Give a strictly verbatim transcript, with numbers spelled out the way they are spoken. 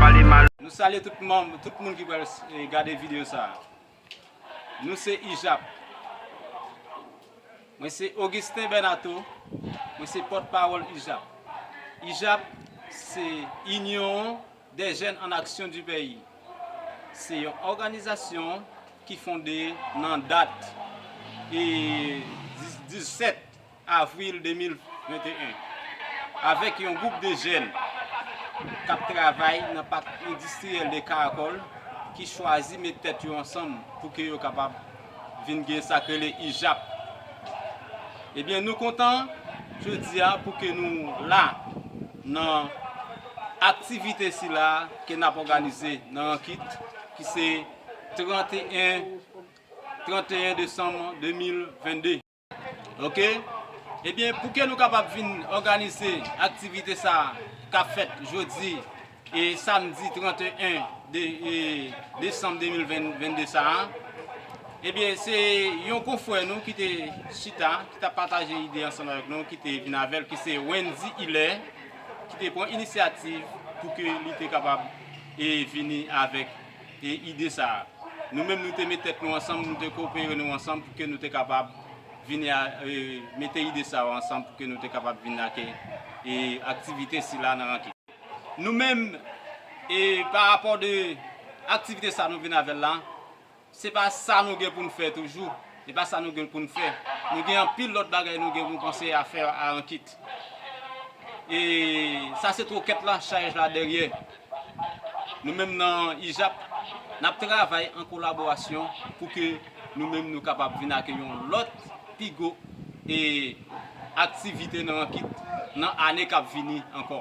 Nou salye tout manm, tout moun ki pral, eh, gade videyo sa a. Nou se ijap. Mwen se Augustin Bernato. Mwen se pòtpawòl ijap. Ijap se Union des Jeunes en Action du Pays. Se yon òganizasyon ki fonde nan dat, eh, dis-, disèt avril de mil venteyen, avèk yon gwoup de jèn k ap travay nan pak endistriyèl de Karakòl, ki chwazi met tèt yo ansanm pou ke yo kapab vin gen sa k rele ijap. Ebyen, nou kontan jodi a pou ke nou la nan aktivite sila ke n ap òganize nan Rankit, ki se tranteyen, tranteyen desanm de mil vennde. Oke? Ebyen, pou ke nou kapab vin òganize aktivite sa a k ap fèt jodi e samdi tranteyen de, e desanm de mil vennde sa a, ebyen, se yon konfrè nou ki te chita, ki t ap pataje ide ansanm avèk nou, ki te vin avè l, ki se Wendy Hilaire, ki te pran inisyativ pou ke li te kapab, e, vini avèk, e, ide sa a. Nou menm, nou te met tèt nou ansanm, nou te kopere nou ansanm pou ke nou te kapab vini a, e, mete ide sa yo ansanm pou ke nou te kapab vin ak, e, aktivite sila nan Rankit. Nou menm, e, pa rapò de aktivite sa nou vin avè l la, se pa sa nou gen pou n fè toujou. Se pa sa nou gen pou n fè. Nou gen anpil lòt bagay nou gen pou n panse a fè a Rankit. E sa se twokèt la, chaj la dèyè. Nou menm nan ijap, n ap travay an kolaborasyon pou ke nou menm nou kapab vin ak yon lòt pi gwo, e, aktivite nan Rankit nan ane k ap vini ankò.